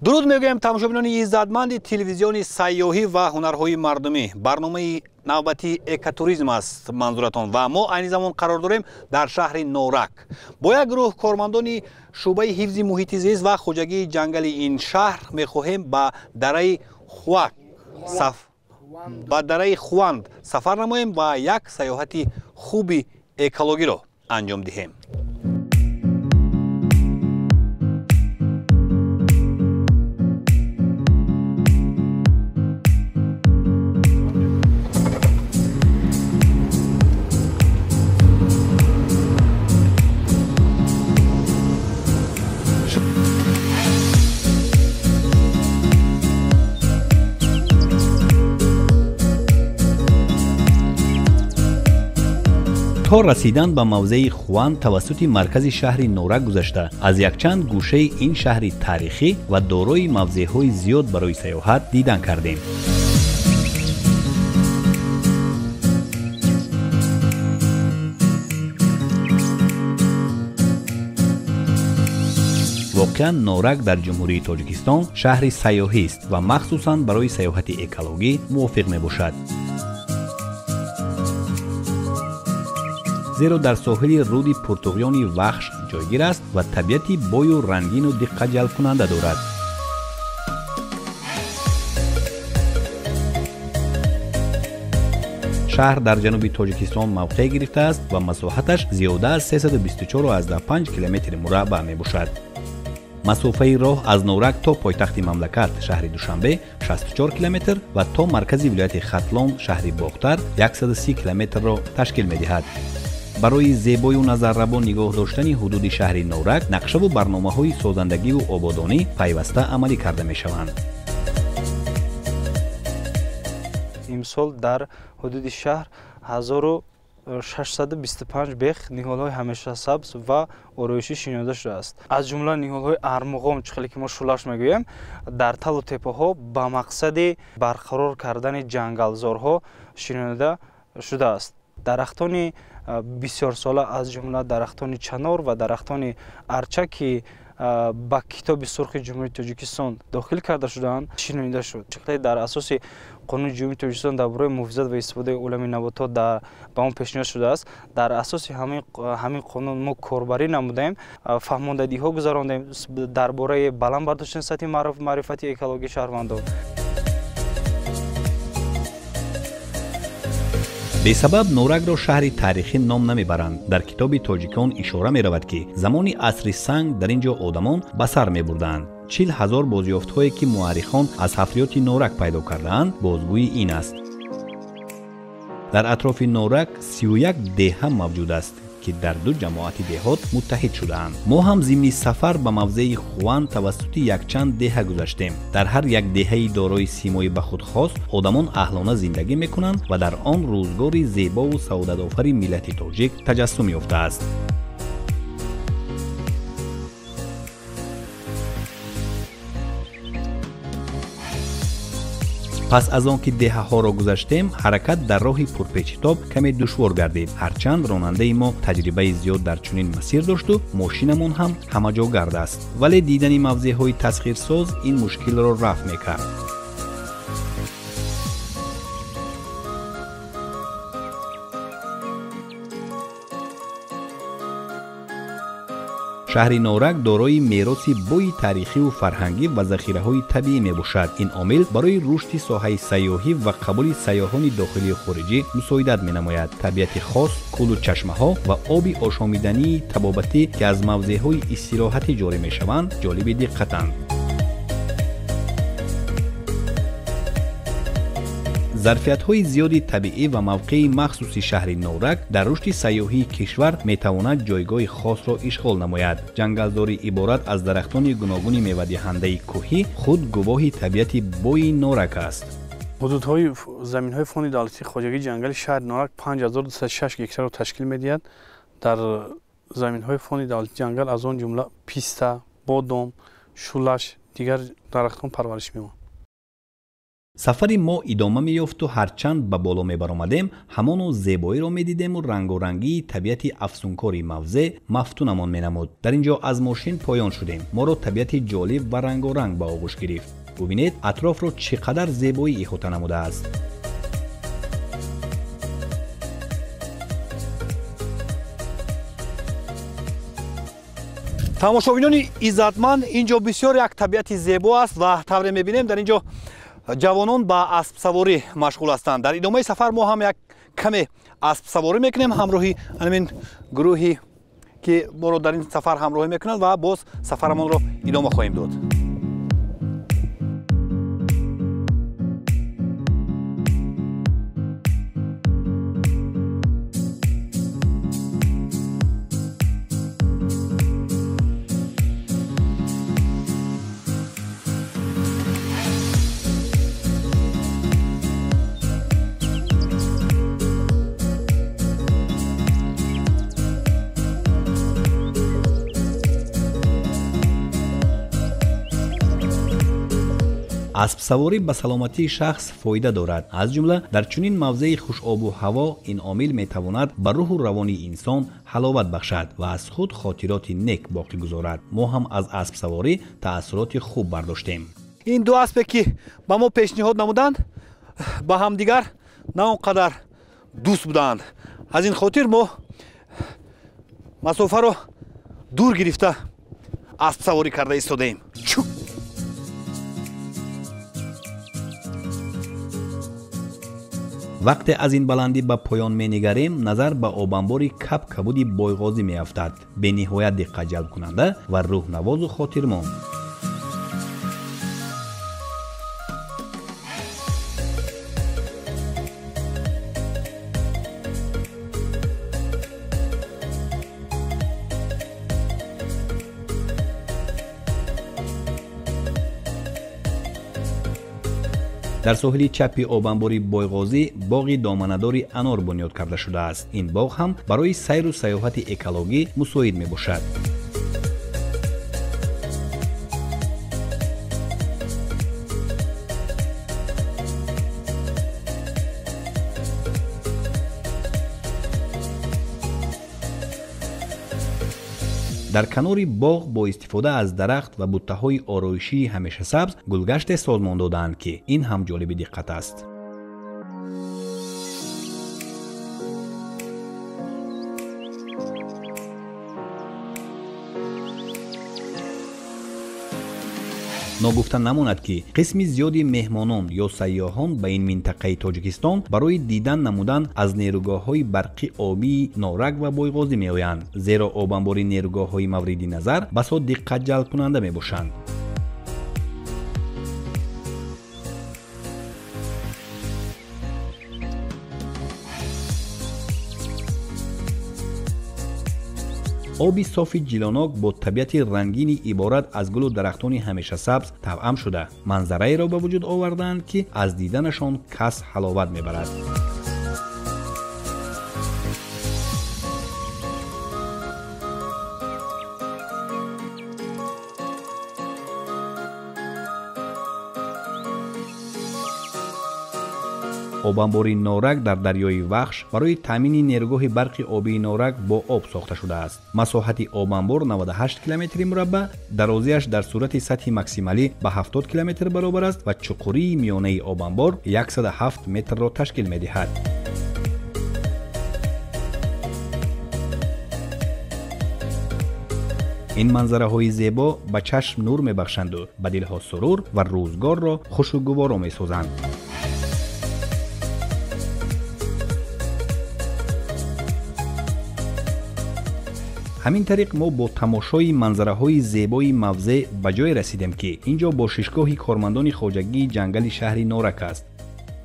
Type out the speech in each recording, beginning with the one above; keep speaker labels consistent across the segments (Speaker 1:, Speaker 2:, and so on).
Speaker 1: Дуруд мегӯем тамошобинони иззатманди телевизиони сайёҳӣ ва ҳунарҳои мардумӣ. Барномаи навбатии экотуризм аст манзуратон ва мо айни замон қарор дорем дар шаҳри Норак. Бо як гурӯҳ кормандони шӯъбаи ҳифзи муҳити зист ва хоҷагии ҷангали ин шаҳр мехоҳем ба дараи Хуак ба дараи Хуанд сафар намоем ва як сайёҳати хуби экологиро анҷом диҳем. То расидан ба мавзеи Хуанд тавассути маркази шаҳри Норак гузашта, аз якчанд гӯшаи ин шаҳри таърихӣ ва дорои мавзеъҳои зиёд барои сайёҳат дидан кардем. Воқеан Норак дар Ҷумҳурии Тоҷикистон шаҳри сайёҳист ва махсусан барои сайёҳати экологӣ мувофиқ мебошад. Зеро дар соҳили руди Пуртуғёни Вахш ҷойгир аст ва табиати бою рангину диққатҷалбкунанда дорад. Шаҳр дар ҷануби Тоҷикистон мавқеъ гирифтааст ва масоҳаташ зиёда аз 324,5 километри мураббаъ мебошад. Масофаи роҳ аз Норак то пойтахти мамлакат шаҳри Душанбе 64 километр ва то маркази вилояти Хатлон шаҳри Бохтар 130 километрро ташкил медиҳад. Барои зебою назаррабо нигоҳ доштани ҳудуди шаҳри Норак нақшаву барномаҳои созандагиву ободонӣ пайваста амалӣ карда мешаванд.
Speaker 2: Имсол дар ҳудуди шаҳр 1625 бех ниҳолҳои ҳамешасабз ва ороишӣ шинонда шудааст. Аз ҷумла ниҳолҳои армуғон, чӣ хеле ки мо шулаш мегӯем, дар талу теппаҳо ба мақсади барқарор кардани ҷангалзорҳо шинонда шудааст. Дарахтони бисёрсола, аз ҷумла дарахтони чанор ва дарахтони арча, ки ба Китоби сурхи Ҷумҳурии Тоҷикистон дохил карда шудаанд, шинонида шуд. Дар асоси қонуни Ҷумҳурии Тоҷикистон дар бораи муҳофизат ва истифодаи олами наботот ба он пешниҳод шудааст. Дар асоси ҳамин қонун мо корбарӣ намудаем, фаҳмондадиҳо гузарондем дар бораи баланд бардоштани сатҳи маърифати экологии шаҳрвандон.
Speaker 1: Бесабаб Норакро шаҳри таърихӣ ном намебаранд. Дар китоби тоҷикон ишора меравад, ки замони асри санг дар ин ҷо одамон ба сар мебурданд. 40 000 бозёфтҳое, ки муаррихон аз ҳафриёти Норак пайдо кардаанд, бозгӯи ин аст. Дар атрофи Норак 31 деҳа мавҷуд аст, ки дар ду ҷамоати деҳот муттаҳид шудаанд. Мо ҳам зимни сафар ба мавзеи Хуан тавассути якчанд деҳа гузаштем. Дар ҳар як деҳаи дорои симои ба худ хос одамон аҳлона зиндагӣ мекунанд ва дар он рӯзгори зебову саодатофари миллати тоҷик таҷассум ёфтааст. Пас аз он ки деҳаҳоро гузаштем, ҳаракат дар роҳи пурпечитоб каме душвор гардид. Ҳарчанд ронандаи мо таҷрибаи зиёд дар чунин масир дошту мошинамон ҳам ҳамаҷогард аст, вале дидани мавзеъҳои тасхирсоз ин мушкилро рафъ мекард. Шаҳри Норак дорои мероси бои таърихиву фарҳангӣ ва захираҳои табиӣ мебошад. Ин омил барои рушди соҳаи сайёҳӣ ва қабули сайёҳони дохилию хориҷӣ мусоидат менамояд. Табиати хос, кӯлу чашмаҳо ва оби ошомидании табобатӣ, ки аз мавзеъҳои истироҳатӣ ҷорӣ мешаванд, ҷолиби диққатанд. Зарфиятҳои зиёди табиӣ ва мавқеи махсуси шаҳри Норак дар рушди сайёҳии кишвар метавонад ҷойгоҳи хосро ишғол намояд. Ҷангалзорӣ иборат аз дарахтони гуногуни мевадиҳандаи кӯҳӣ худ гувоҳи табиати бои Норак аст.
Speaker 3: Ҳудудҳои заминҳои фонди давлатии хоҷагии ҷангали шаҳри Норак 5206 гектарро ташкил медиҳад. Дар заминҳои фонди давлатии ҷангал аз он ҷумла писта, бодом, шулаш, дигар дарахтон парвариш меёбанд.
Speaker 1: Сафари мо идома меёфту ҳарчанд ба боло мебаромадем, ҳамоно зебоиро медидему рангорангии табиати афсункори мавзеъ мафтунамон менамуд. Дар ин ҷо аз мошин поён шудем. Моро табиати ҷолиб ва рангоранг ба оғӯш гирифт. Бубинед, атрофро чӣ қадар зебоӣ иҳота намудааст.
Speaker 4: Тамошобинони иззатманд, ин ҷо бисёр як табиати зебо аст ва тавре мебинем, дар ин ҷо ҷавонон ба аспсаворӣ машғул ҳастанд. Дар идомаи сафар мо ҳам як каме аспсаворӣ мекунем ҳамроҳи ҳамин гурӯҳе ки моро дар ин сафар ҳамроҳӣ мекунанд ва боз сафарамонро идома хоҳем дод.
Speaker 1: Аспсаворӣ ба саломатии шахс фоида дорад. Аз ҷумла дар чунин мавзеи хушобу ҳаво ин омил метавонад ба рӯҳу равони инсон ҳаловат бахшад ва аз худ хотироти нек боқӣ гузорад. Мо ҳам аз аспсаворӣ таассуроти хуб бардоштем.
Speaker 4: Ин ду аспе ки ба мо пешниҳод намуданд, ба ҳамдигар на он қадар дӯст буданд. Аз ин хотир мо масофаро дур гирифта аспсаворӣ карда истодаем.
Speaker 1: Вақте аз ин баландӣ ба поён менигарем, назар ба обанбори каб-кабуди Бойғозӣ меафтад, бениҳоят диққатҷалбкунанда ва рӯҳнавозу хотирмон. Дар соҳили чапи обанбори Бойғозӣ боғи доманадори анор бунёд карда шудааст. Ин боғ ҳам барои сайру сайёҳати экологӣ мусоид мебошад. Дар канори боғ бо истифода аз дарахт ва буттаҳои ороишии ҳамешасабз гулгаште созмон додаанд, ки ин ҳам ҷолиби диққат аст. Ногуфта намонад, ки қисми зиёди меҳмонон ё сайёҳон ба ин минтақаи Тоҷикистон барои дидан намудан аз нерӯгоҳҳои барқи обии Норак ва Бойғозӣ меоянд, зеро обанбори нерӯгоҳҳои мавриди назар басо диққатҷалбкунанда мебошанд. Оби софи ҷилонок бо табиати рангини иборат аз гулу дарахтони ҳамешасабз тавъам шуда, манзараеро ба вуҷуд овардаанд, ки аз диданашон кас ҳаловат мебарад. Обанбори Норак дар дарёи Вахш барои таъмини нерӯгоҳи барқи обии Норак бо об сохта шудааст. Масоҳати обанбор 98 километри мураббаъ, дарозиаш дар сурати сатҳи максималӣ ба 70 километр баробар аст ва чуқурии миёнаи обанбор 107 метрро ташкил медиҳад. Ин манзараҳои зебо ба чашм нур мебахшанду ба дилҳо сурур ва рӯзгорро хушу гуворо месозанд. Ҳамин тариқ мо бо тамошои манзараҳои зебои мавзеъ ба ҷое расидем, ки ин ҷо бошишгоҳи кормандони хоҷагии ҷангали шаҳри Норак аст.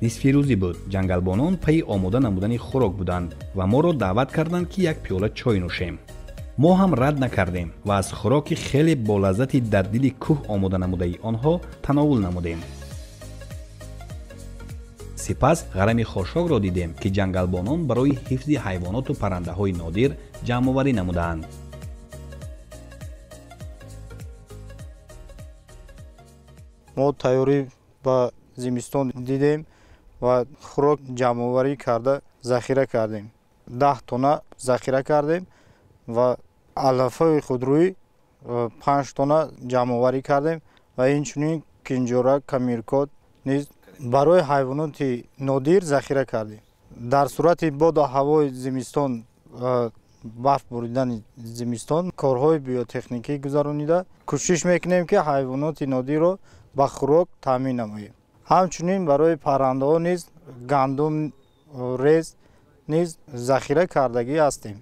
Speaker 1: Нисфи рӯзӣ буд. Ҷангалбонон пайи омода намудани хӯрок буданд ва моро даъват карданд, ки як пиёла чой нӯшем. Мо ҳам рад накардем ва аз хӯроки хеле болаззати дар дили кӯҳ омода намудаи онҳо тановул намудем. Сипас ғарами хошокро дидем, ки ҷангалбонон барои ҳифзи ҳайвоноту паррандаҳои нодир ҷамъоварӣ намудаанд.
Speaker 2: Мо тайёрӣ ба
Speaker 5: зимистон дидем ва хӯрок ҷамъоварӣ карда захира кардем. 10 тонна захира кардем ва алафҳои худрӯӣ 5 тонна ҷамъоварӣ кардем ва инчунин кинҷора, камиркот низ барои ҳайвоноти нодир захира кардем. Дар сурати боду ҳавои зимистон, барф буридани зимистон, корҳои биотехникӣ гузаронида кӯшиш мекунем, ки ҳайвоноти нодирро ба хӯрок таъмин намоем. Ҳамчунин барои паррандаҳо низ гандум, рез низ захира кардагӣ ҳастем.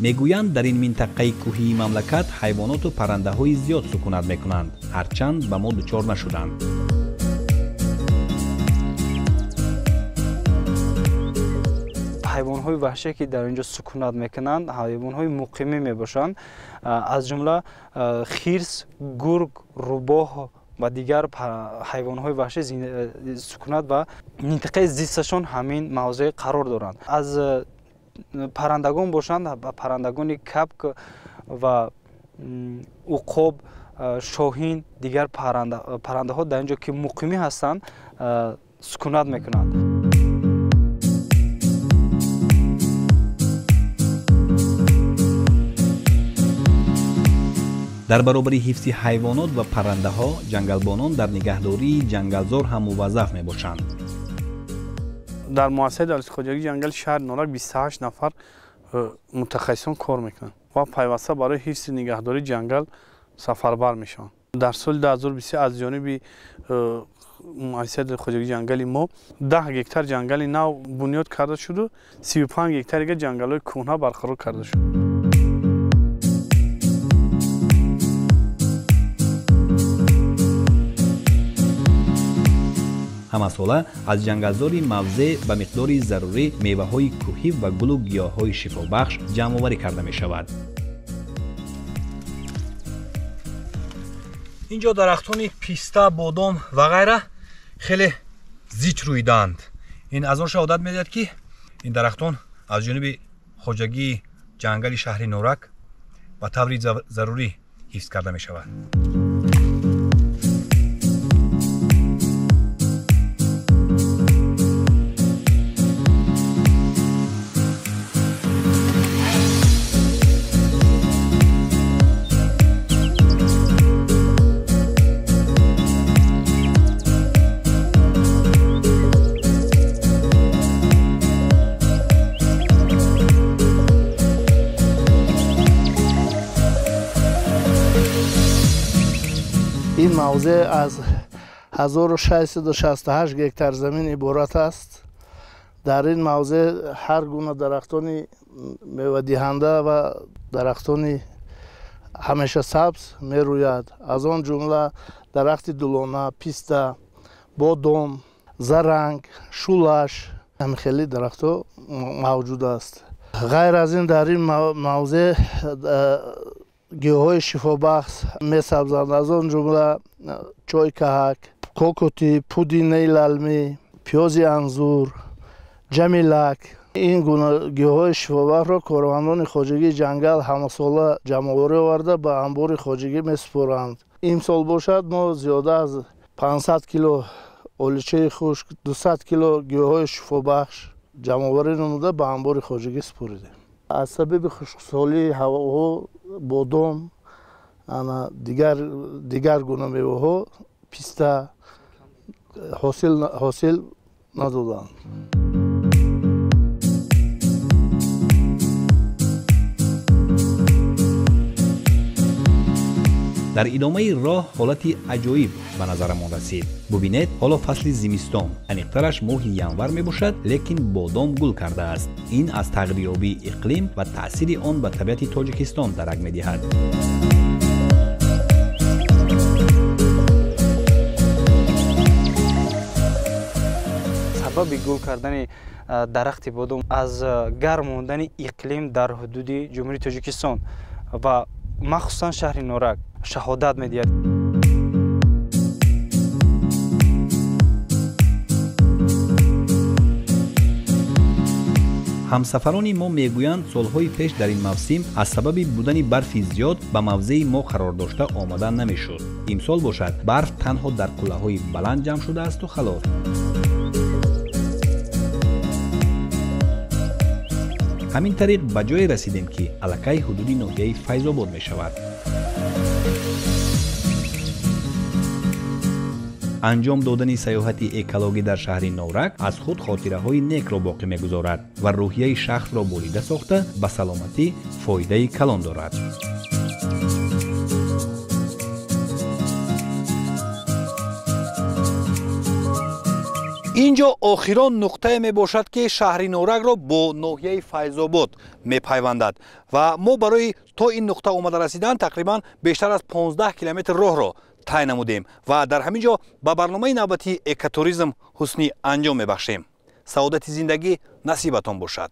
Speaker 1: Мегӯянд, дар ин минтақаи кӯҳии мамлакат ҳайвоноту паррандаҳои зиёд сукунат мекунанд, ҳарчанд ба мо дучор нашуданд.
Speaker 2: Ҳайвонҳои ваҳшие, ки дар ин ҷо сукунат мекунанд, ҳайвонҳои муқимӣ мебошанд, аз ҷумла хирс, гург, рӯбоҳ ва дигар ҳайвонҳои ваҳшӣ сукунат ва минтақаи зисташон ҳамин мавзеъ қарор доранд. Аз паррандагон бошанд, паррандагони капк ва уқоб, шоҳин, дигар паррандаҳо дар ин ҷо, ки муқимӣ ҳастанд, сукунат мекунанд.
Speaker 1: Дар баробари ҳифзи ҳайвонот ва паррандаҳо, ҷангалбонон дар нигаҳдории ҷангалзор ҳам муваззаф мебошанд.
Speaker 3: Дар муассисаи давлати хоҷагии ҷангали шаҳри Норак 28 нафар мутахассисон кор мекунанд ва пайваста барои ҳифзи нигаҳдории ҷангал сафарбар мешаванд. Дар соли 2023 аз ҷониби муассисаи давлати хоҷагии ҷангали мо 10 гектар ҷангали нав бунёд карда шуду 35 гектар дига ҷангалҳои кӯҳна барқарор карда шуд.
Speaker 1: Ҳамасола аз ҷангалзори мавзеъ ба миқдори зарурӣ меваҳои кӯҳӣ ва гулу гиёҳҳои шифобахш ҷамъоварӣ карда мешавад.
Speaker 4: Ин ҷо дарахтони писта, бодом ва ғайра хеле зич рӯидаанд. Ин аз он шаҳодат медиҳад, ки ин дарахтон аз ҷониби хоҷагии ҷангали шаҳри Норак ба таври зарурӣ ҳифз карда мешавад.
Speaker 6: Ин мавзеъ аз 1668 гектар замин иборат аст. Дар ин мавзеъ ҳар гуна дарахтони мевадиҳанда ва дарахтони ҳамеша сабз мерӯяд. Аз он ҷумла дарахти дулона, писта, бодом, заранг, шулаш, ҳамхели дарахтҳо мавҷуд аст. Ғайр аз ин, дар ин мавзеъ гиёҳҳои шифобахш месабзанд, аз он ҷумла чойи каҳак, кокоти, пудинаи лалмӣ, пиёзи анзур, ҷамилак. Ин гуна гиёҳҳои шифобахшро кормандони хоҷагии ҷангал ҳамасола ҷамъоварӣ оварда ба анбори хоҷагӣ месупоранд. Имсол бошад, мо зиёда аз 500 кило оличаи хушк, 200 кило гиёҳҳои шифобахш ҷамъоварӣ намуда ба анбори хоҷагӣ супоридем. Аз сабаби хушксолии ҳавоҳо бодом, дигар гуна меваҳо, писта ҳосил надоданд.
Speaker 1: Дар идомаи роҳ ҳолати аҷоиб ба назарамон расид. Бубинед, ҳоло фасли зимистон, аниқтараш моҳи январ мебошад, лекин бодом гул кардааст. Ин аз тағйирёбии иқлим ва таъсири он ба табиати Тоҷикистон дарак медиҳад.
Speaker 2: Сабаби гул кардани дарахти бодом аз гарм мондани иқлим дар ҳудуди Ҷумҳурии Тоҷикистон ва махсусан шаҳри Норак шаҳодат медиҳад.
Speaker 1: Ҳамсафарони мо мегӯянд, солҳои пеш дар ин мавсим аз сабаби будани барфи зиёд ба мавзеи мо қарор дошта омада намешуд. Имсол бошад, барф танҳо дар қуллаҳои баланд ҷамъ шудаасту халос. Ҳамин тариқ ба ҷое расидем, ки аллакай ҳудуди ноҳияи Файзобод мешавад. Анҷом додани сайёҳати экологӣ дар шаҳри Норак аз худ хотираҳои некро боқӣ мегузорад ва рӯҳияи шахсро болида сохта, ба саломатӣ фоидаи калон дорад.
Speaker 4: Ин ҷо охирон нуқтае мебошад, ки шаҳри Норакро бо ноҳияи Файзобод мепайвандад ва мо барои то ин нуқта омада расидан тақрибан бештар аз 15 километр роҳро тай намудем ва дар ҳамин ҷо ба барномаи навбатии экотуризм ҳусни анҷом мебахшем. Саодати зиндагӣ насибатон бошад.